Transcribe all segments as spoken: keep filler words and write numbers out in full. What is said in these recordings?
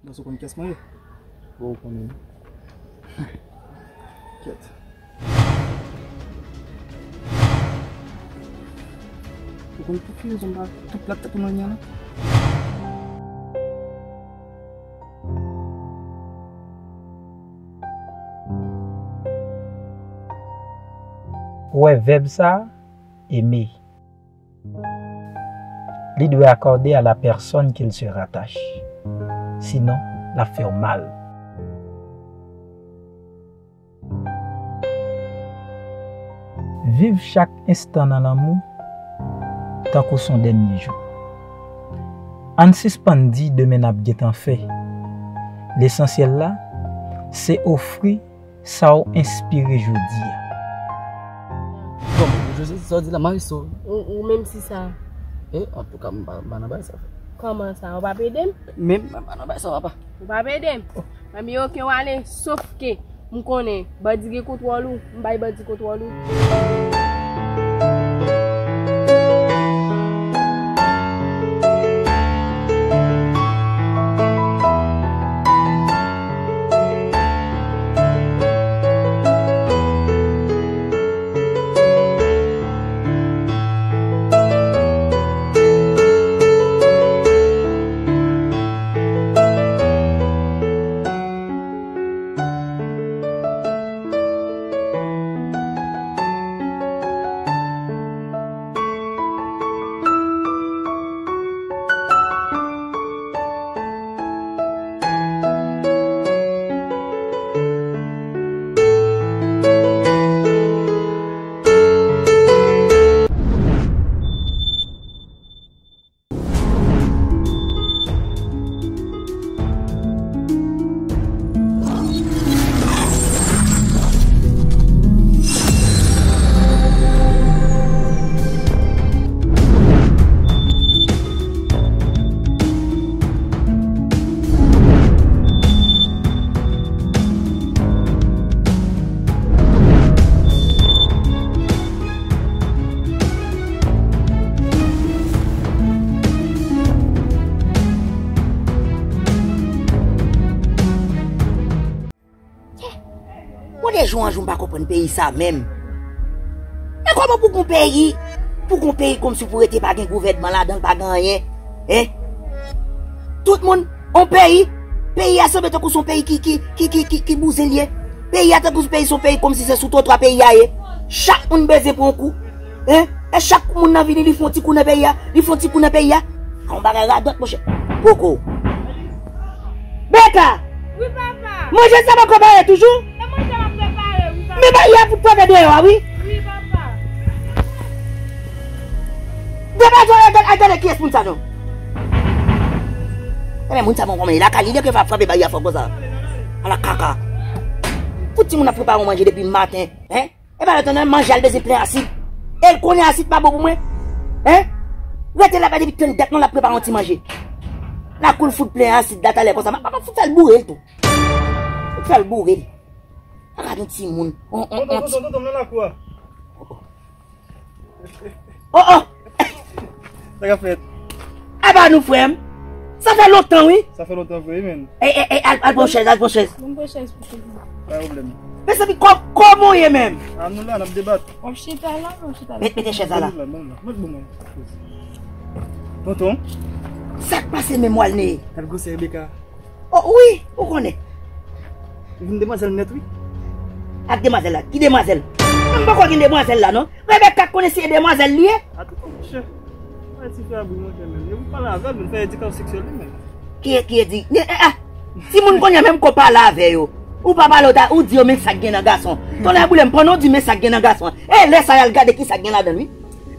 Ou konn kiyès mwen ye? Bon, ou konnen. Kèt. Ou konn pou ki rezon m pa tou plat tèt mwen la? Ou wè vèb sa a, aimer. Li dwe akòde a la pèsòn ke l se ratache. Sinon, l ap fè w mal. Viv chak enstan nan lanmou tankou s on dènye jou. Ann sispann di demen n ap gentan fè. Lesansyèl la, se ofri sa w enspire jodi a. Bon, José, sa w di la, Mariso. Ou, ou menm si sa. E, antouka, m pa, m pa nan bagay sa. Kòman sa? Ou p ap ede m? Men, m pa nan bagay sa, papa. Ou p ap ede m? Ebyen, oke, w ale, sof ke m konnen bandi gen kontwòl ou, m bay bandi kontwòl ou. Bon, de jou an jou, m pa konprann peyi sa menm. Men kòman pou gon peyi, pou gon peyi kòmsi pou rete pa gen gouvènman ladan l, pa gen anyen, en? Tout moun, on peyi, peyi a sanble tankou s on peyi ki, ki, ki, ki, ki, ki bouzen l ye. Peyi a tankou peyi, s on peyi kòmsi se sou twotwa peyi a ye. Chak moun bezwen pran kou. En? E chak moun nan vini, li fè on ti kou nan peyi a, li fè on ti kou nan peyi a. A, on bagay radòt, monchè. Poko. Beka! Wi, papa. Manje sa poko pare toujou? E manje m ap prepare, wi, papa. Men bagay a fout fèmen deyò a, wi. Wi, papa. Depa zò, al gade, al gade kiyès moun sa, non? E men moun sa, bon, kòman li lakay li, li ke frape bagay a fò konsa. Ala kaka. Fout timoun ap prepare on manje depi maten, en? E pa lòt nan manje a l bezwen plen asid. E l konnen asid pa bon pou mwen. En? Rete la pa depi tann dat non l ap prepare yon ti manje. Lakou l fout plen asid la talè konsa. M ap fout fè l boure l tou. Fout fè l boure l. Gad yon timoun. On, on, on ti. Tonton, tonton, tonton, nan lakou a. Oh, oh. Sa k ap fèt? Aba nou, frè m. Sa fè lontan, wi. Sa fè lontan vre, wi, men. E, e, e, al, al pran chèz, al pran chèz. Mwen pran chèz pou chèz la. Pa gen pwoblèm. Mezanmi, kò-, kòman w ye menm? A, nou la, n ap debat. W ap chita la, w ap chita la. Met, mete chèz la la. Ban nou la, ban nou la. Mwen bon, mwen. Tonton. Sa k pase menm, Walne? Gad gwosè Rebecca. Oh, wi, ou konnen. Ou vin demwazèl nèt, wi. Ak demwazèl la? Ki demwazèl? Mwen poko gen demwazèl la, non. Rebecca konnen se demwazèl li ye. Atann, monchè. Bay ti frè a bri, monchè, men. E pou pale avè l, men fè edikasyon seksyèl li, men. Ki, ki edi-, ni, eh, ah. Timoun konnen menm ko pale avè yo. Ou pa pale, ou ta, ou di yo, men sa k gen nan gason. Tonnè boule m, pandan w di men sa k gen nan gason. E lè sa y al gade ki sa k gen ladan l, wi.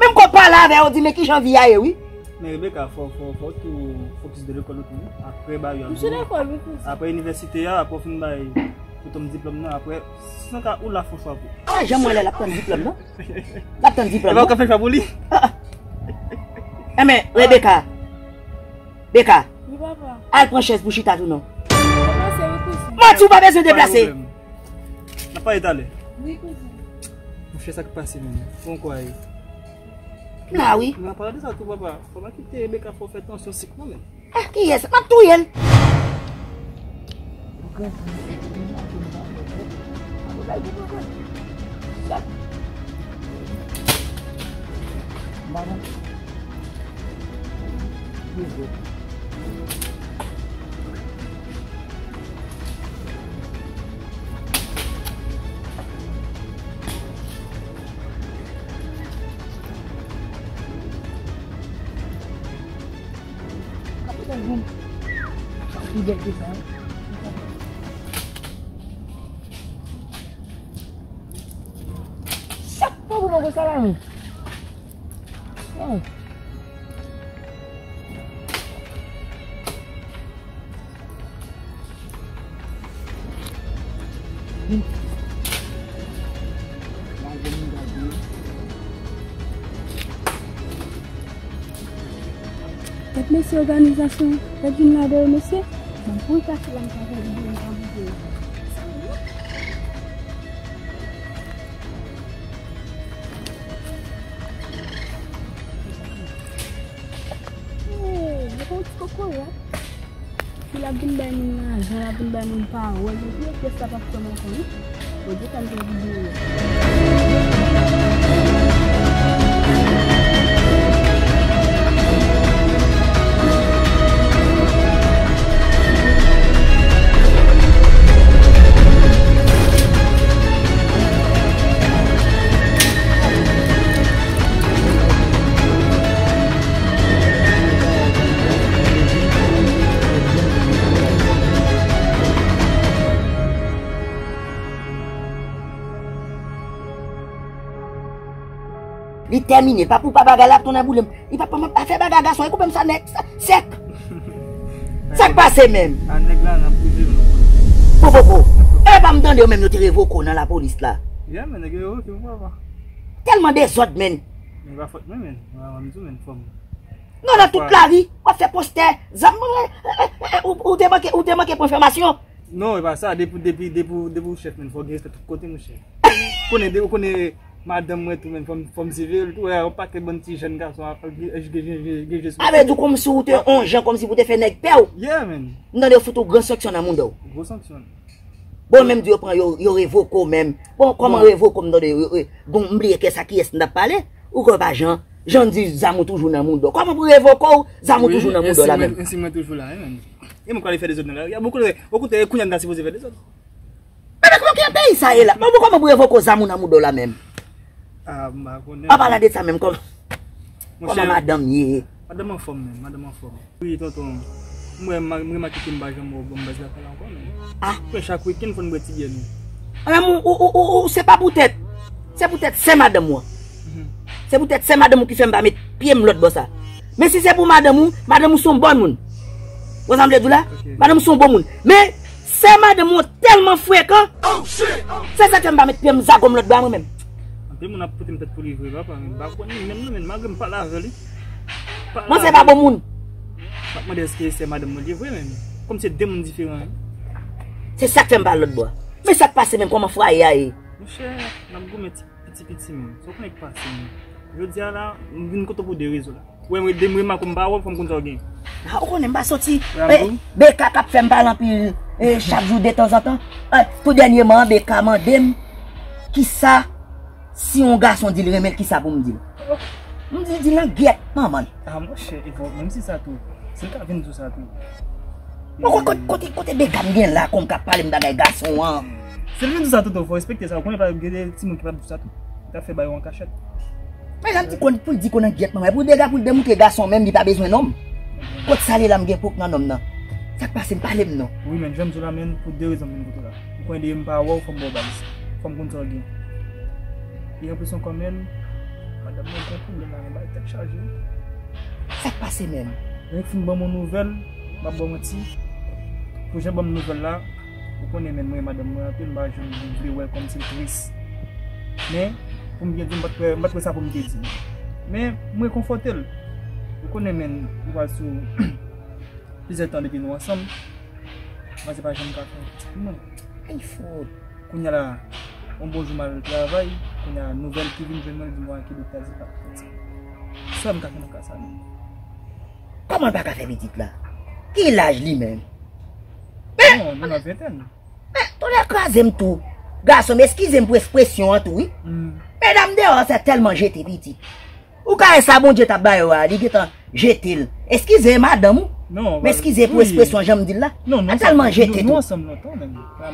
Menm ko pale avè yo, di men ki jan vi a ye, wi. Men Rebecca, fò, fò, fò tou fokis de lekòl ou tou, wi. Apre ba yo ap vini. M sou lekòl, wi, kouzen. Apre inivèsite a, apre w fin bay kouton m diplòm nan, apre, san ka ou la fè chwa pou. Pa janm wè lè l ap tann diplòm nan. L ap tann diplòm nan. E pa w ka fè chwa pou li? Ah, ah. Enben, Rebecca. Beka. Wi, papa. Al pran chèz pou chita tou non. Deplase, wi, kouzen. Manti, ou pa bezwen deplase. Pa gen pwoblèm. N ap pale talè. Wi, kouzen. Monchè, sa k pase menm? Bon, kwa ye? La, wi. N ap pale de sa tou, papa. Fò pa kite Rebecca fè w fè tansyon sik non, men. Ah, kiyès? M ap touye l. Chak fwa pou mwen konsa la menm. Oh. Gad mesye òganizasyon, gad youn ladan yo mesye. Bon, pou l pase la, m pa fè videyo, m pa videyo. Hey, yo pa yon ti kokorat. Si l ap vin bay moun lajan, l ap vin bay moun pawòl, epi yo pyès la p ap fè m ankò, wi. Bondye ka m fè videyo. Li tèmine, pa pou pa bagay la ap tounen boule m. Li pa pa fè bagay gason, e koupe m sa nèt, sa, sèk. Sa k pase menm? A nèg la, n ap prive nou. Po, po, po. E pa m tande yo menm yo te revoke w nan lapolis la. Yeah, men, nèg yo revoke m, papa. Tèlman dezòd, menn. Men pa fòt mwen, menn. Mwen, mwen, mwen, fò m. Non, nan tout lari, w ap fè postè, zam, ou, ou te manke, ou te manke pran enfòmasyon. Non, e pa sa, depi, depi, depi, depi w chèf, menn, fò w gen respè tout kote, monchè. Ou konnen, de, ou konnen madanm mwen tou, menn, fò m, fò m siveye l tou, wè, yon pakèt bann ti jèn gason ap gen, gen, gen, gen je sou. A vle di kòmsi w te on jan, kòmsi pou te fè nèg pè w. Yeah, menn. M tande yo fout ou gran sanksyon nan mouda w. Gwo sanksyon. Bon, menm di yo pran, yo, yo revoke w menm. Bon, kòman revoke w, m tande yo, yo, yo, bon, m bliye kè sa kiyès m t ap pale. Ou kwè pa jan, jan di zam ou toujou nan mouda w. Kòman pou revoke w, zam ou toujou nan mouda w la menm? Wi, ensi mwen toujou la, wi, menn. E mwen k prale fè dezòd nan lari a, bon, kote, bon, kote, kounye a m ta sipoze fè dezòd. Men, men, kòman peyi sa ye la? Bon, bon, kòman pou revoke w, zam ou nan mouda w la menm? A, m pa konnen. An palan de sa menm, kòman, kòman madanm ye? Madanm anfòm menm, madanm anfòm. Wi, tonton. M wè, m, m remake ke m pa janm wè w bò m baz lakay la ankò, menn. A. Mwen, chak wikenn, fò n bwè ti byè nou. A, men, ou, ou, ou, ou, se pa poutèt. Se poutèt sè madanm ou an. Mhm. Se poutèt sè madanm ou ki fè m pa met pye m lòt bò sa. Men si se pou madanm ou, madanm ou se yon bòn moun. Ou konn sa m vle di w la? Ok. Madanm ou se yon bon moun. Men, sè madanm ou an tèlman frekan, se sa k fè m pa met pye m zago m lòt bò a mwen menm. Anpil moun ap pote m tèt pou li vre, papa, men m pa konn li menm non, menn, malgre m pale avè li. Mwen se pa bon moun. M ap mande èske sè madanm mwen li ye vre, menn. Kòm se de moun diferan, wi. Se sa k fè m pa al lòt bò a. Men sa k pase menm, kòman fwaye a ye? Monchè, n ap goumen ti piti piti menm. Sa w konnen k pase menm. Jodi a la, m vin kote w pou de rezon la. Ou wè, m de m remake m pa wè w, fò m konn sa w gen. A, ou konnen m pa soti. Beka k ap fè m pale anpil, e, chak jou detanzantan. E, tou dènyèman, Beka mande m kisa si yon gason di l renmen l, kisa pou m di l? M di, di l nan gyèt manman l. A, monchè, e bon, menm si sa tou, si l ka vin di w sa tou. Bon, kote, kote, kote Beka m gen la kòm k ap pale m bagay gason an? Si l vin di w sa tou, tou, fò w respekte sa. Ou konnen pa gen de timoun ki p ap di w sa tou. Li t ap fè bagay yo an kachèt. Men jan m di konn, pou l di konn nan gyèt manman l, pou Beka pou l demoutre gason menm, li pa bezwen nonm. Kot sa li la m gen pwòp nan nonm nan. Sa k pase m pale m non. Wi, men, jan m di w la, men, pou de rezon m vin kote w la. Ou konnen depi m pa wè w, fò m ba w baz. Fò m konn sa w gen. E anplis ankò, men, madanm mwen gen pwoblèm la, men bagay tèt chaje. Sa k pase menm? Lè m fin ban m yon nouvèl, m ap ba w manti. Pou jan ban m nouvèl la, ou konnen, men, mwen, madanm mwen anpil, m pa janm vle wè l kòmsi l tris. Men, pou m byen di w, m pa t kwè, m pa t kwè sa pou m te di. Men, m rekonfòte l. Ou konnen, men, nou pral sou plizyè tan depi nou ansanm. Manzè pa janm ka fè yon pitit pou mwen. Ay, fout. Kounye a la, yon bon jou m al travay, kounye a nouvèl ki vin jwenn mwen, li di m, bon, ki doktè di pa fè sa. Sa m ka fè nan ka sa menm? Kòman l pa ka fè pitit la? Ki laj li menm? Men, non, nou nan ventèn. Men, tonnè kraze m tou. Gason m, eskize m pou ekspresyon an tou, wi. Medam deyò sa tèlman jete pitit. Ou ka wè sa Bondye t ap ba yo a, li gentan jete l. Eskize madanm ou. Men eskize pou ekspresyon jan m di l la. Tèlman jete tou.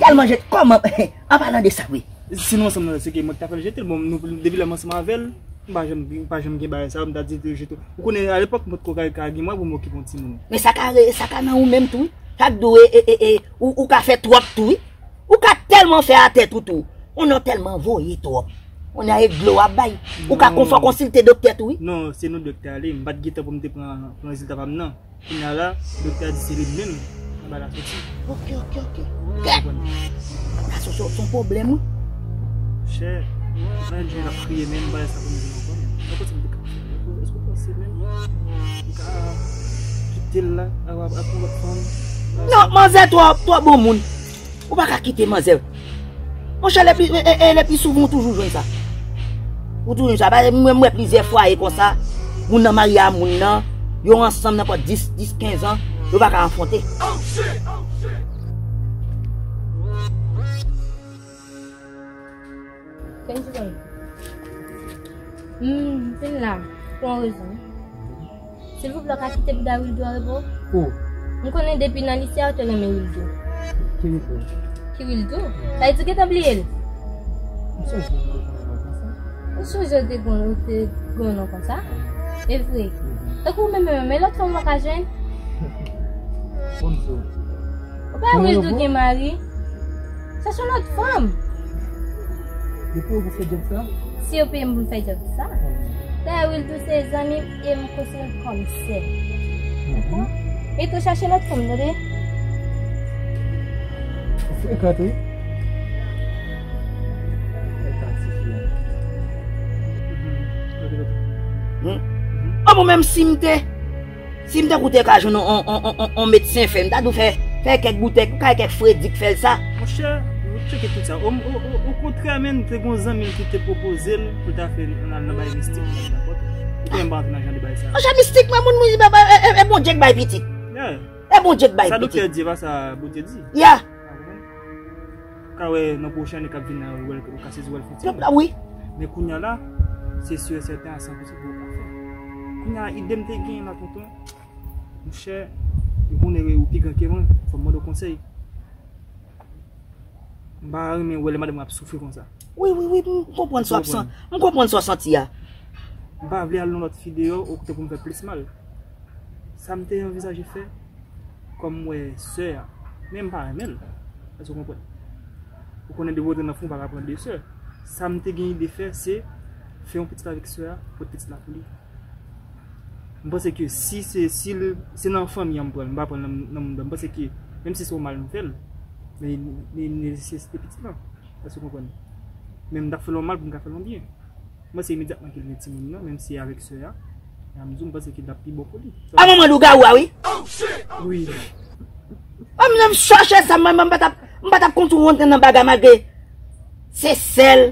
Tèlman jete. Kòman? An palan de sa, wi. Si nou ansanm nan, se ke mwen ki ta fè l jete l. Bon, nou, depi lè m ansanm avè l, m pa janm, m pa janm gen bagay sa yo, m ta di l jete l. Ou konnen, alepòk, mwen potko ka, ka gen mwa pou m okipe yon timoun. Men sa ka re-, sa ka nan ou menm tou, wi. Sa k di w, e, e, e, e, ou, ou ka fè twòp tou, wi. Ou ka tèlman fè a tèt ou tou. Ou non tèlman voye twòp. Ou nan eglo w ap bay. Ou ka konfò konsilte doktè tou, wi. Non, se nou doktè ale. M pa t gen tan pou m te pran, pran rezilta pa m nan. Kounye a la, doktè a di se li menm ki ba l la soti. Ok, ok, ok. Kèt! Gason, se, se yon pwoblèm, wi. Chè, mwen di l ap kriye menm, bagay sa pou m di l ankò menm. Nan kote m te ka fè? Èske w panse menm m ka kite l la, ap, ap, ap yon lòt fanm? Non, manzè twò, twò bon moun. Ou pa ka kite manzè. Monchè, le pi, e, e, e, le pi souvan ou toujou jwenn sa. Ou toujou jwenn sa. Paske mwen, mwen plizyè fwaye konsa, moun nan marye a moun nan, yo ansanm nan pran dis, dis, kenz an, yo pa ka afwonte. Fè m ti konn. M vin la pou yon rezon. Silvouplè, w ka kite bouda Wildo a repo? Ou? M konnen depi nan lise a, w te renmen Wildo. Ki Wildo? Ki Wildo? Sa vle di w gentan bliye l? M sonje m te gen yon non konsa. Ou sonje w te gen, w te gen yon non konsa? E vre. Mhm. Tankou w menm, menm, men lòt fanm w pa ka jwenn? Konn sa. Ou pa wè Wildo gen mari? Chache yon lòt fanm. Yo peye w pou fè djòb sa? Si yo peye m pou m fè djòb sa. Dayè Wildo se zanmi m e m konsidere l kòm sè. Dakò? E tou chache lòt fanm, tande? Ou frekan tou wi. Frekan ti fi a. Hmm? An bon, menm si m te Si m tankou te ka jwenn on, on, on, on, on medsen fè, m ta dwe fè, fè kèk boutèy, kay kèk fredi k fè l sa. Monchè, ou tcheke tout sa. O, o, o, okontrè, menm, te gon zanmi l ki te pwopoze l pou l ta fè l al nan bay mistik, li pa t dakò tou. Ou konnen m pa rantre nan jan de bagay sa. Monchè, mistik, mwen, moun, moun, e, e, e, e Bondye k bay pitit. Yeah. E Bondye k bay pitit. Sa doktè di, e pa sa Bondye di. Yeah. Ou ka wè nan pwochen ane k ap vin nan, ou wè l, ou ka sezi wè l fè timoun. Wi. Men kounye a la, se si e sèten a san pousan ke ou ka fè. Kounye a, ide m te genyen la, tonton. Monchè, ou konnen ou pi gran ke mwen, fò m mande w konsèy. M pa renmen wè lè madanm mwen ap soufri konsa. Wi, wi, wi, m konprann sa w ap san-, m konprann sa w santi a. M pa vle al nan lòt fi deyò, okontè pou m fè plis mal. Sa m te anvizaje fè, kòm m wè sè a, men m pa renmen l. Èske w konprann? Ou konnen depi w rantre nan fon, ou pa ka pran de sè. Sa m te gen ide fè, se fè yon pitit avèk sè a, pote pitit la pou li. M panse ke si se, si l, se nan fanmi an m pran l, m pa pran l nan, nan moun blan. M panse ke, menm si se yon mal m fè l, men li, li nesesite pitit lan. Èske w konprann? Men m t ap fè l yon mal pou m ka fè l yon byen. M panse imedyatman ke l gen timoun nan, menm si avèk sè a, e a m di w, m panse ke l t ap pi bon pou li. A manman lougawou a, wi. Wi. A m, m chache sa, mwen, mwen, m pa t ap, m pa t ap konn tou rantre nan bagay malgre se sè l,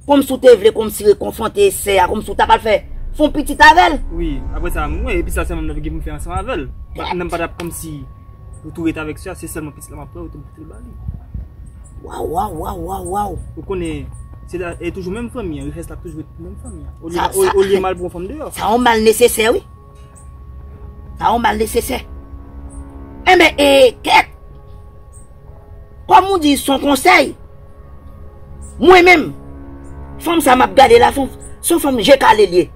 kòmsi w te vle, kòmsi rekonfwonte sè a, kòmsi w ta pral fè, fè yon pitit avè l. Wi, apre sa, mwen, epi sa, se menm nan ki pou m fè ansanm avè l. Kèt. Nan m pa t ap kòmsi ou tou ret avèk sè a, se sèlman pitit la m ap pran, ou te pote l ba li. Waw, waw, waw, waw, waw. Ou konnen, se la, e toujou menm fanmi an, rès la toujou ret menm fanmi an. Olye, sa, o-, sa, olye mal pou yon fanm deyò. Sa yon mal nesesè, wi. Sa yon mal nesesè. Enben, e, kèt. Kòm ou di, se yon konsèy. Mwen menm, fanm sa m ap gade la, se yon, se yon fanm je kale l ye.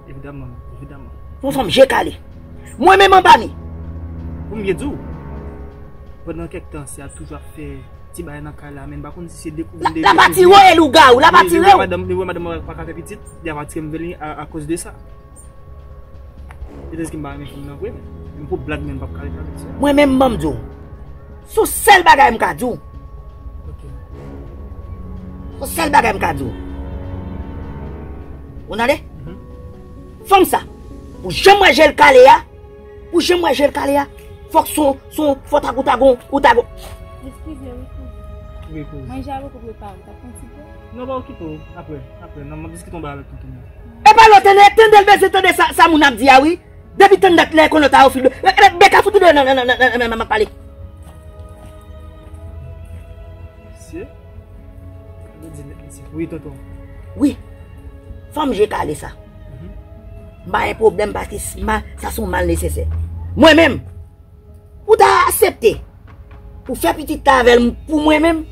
Evidaman, evidaman. Se yon fanm je kale. Mwen menm anba mi. Pou m byen di w, pandan kèk tan, sè a toujou ap fè ti bagay nan kay la, men m pa konn si se dekouvri l. L ap atire w, e lougawou, l ap atire w. Wi, li wè madanm, li wè madanm mwen pa ka fè pitit, li ap atire m vè li a, akoz de sa. Petèt ke m pa renmen fanm nan vre, men pou blag, men m p ap ka ret avèk sa. Mwen menm, ban m di w, se yon sèl bagay m ka di w. Ok. Se yon sèl bagay m ka di w. Ou tande? Mhm. Fanm sa, pou jan m wè je l kale a, pou jan m wè je l kale a, fòk se yon, se yon, fò ta gon, ta gon, ou ta gon. Eskize, wi, kouzen. Wi, kouzen. Manje a poko prepare, w t ap pran ti Non, pa okipe w. Apre, apre, nan, m ap diskite yon bagay avèk tonton mwen. E pa lòt, tande, tande l bezwen tande sa, sa moun ap di a, wi. Depi tann dat lè konn lòt a ofri dlo. E, e, bèk a fout ou deyò nan, nan, nan, nan, nan, nan, m ap pale. Mesye, nou di nèt mesye. Wi, tonton. Wi. Fanm je kale sa. M pa gen pwoblèm paske s- ma- sa se yon mal nesesè. Mwen menm, ou ta aksepte pou fè pitit la avè l pou mwen menm?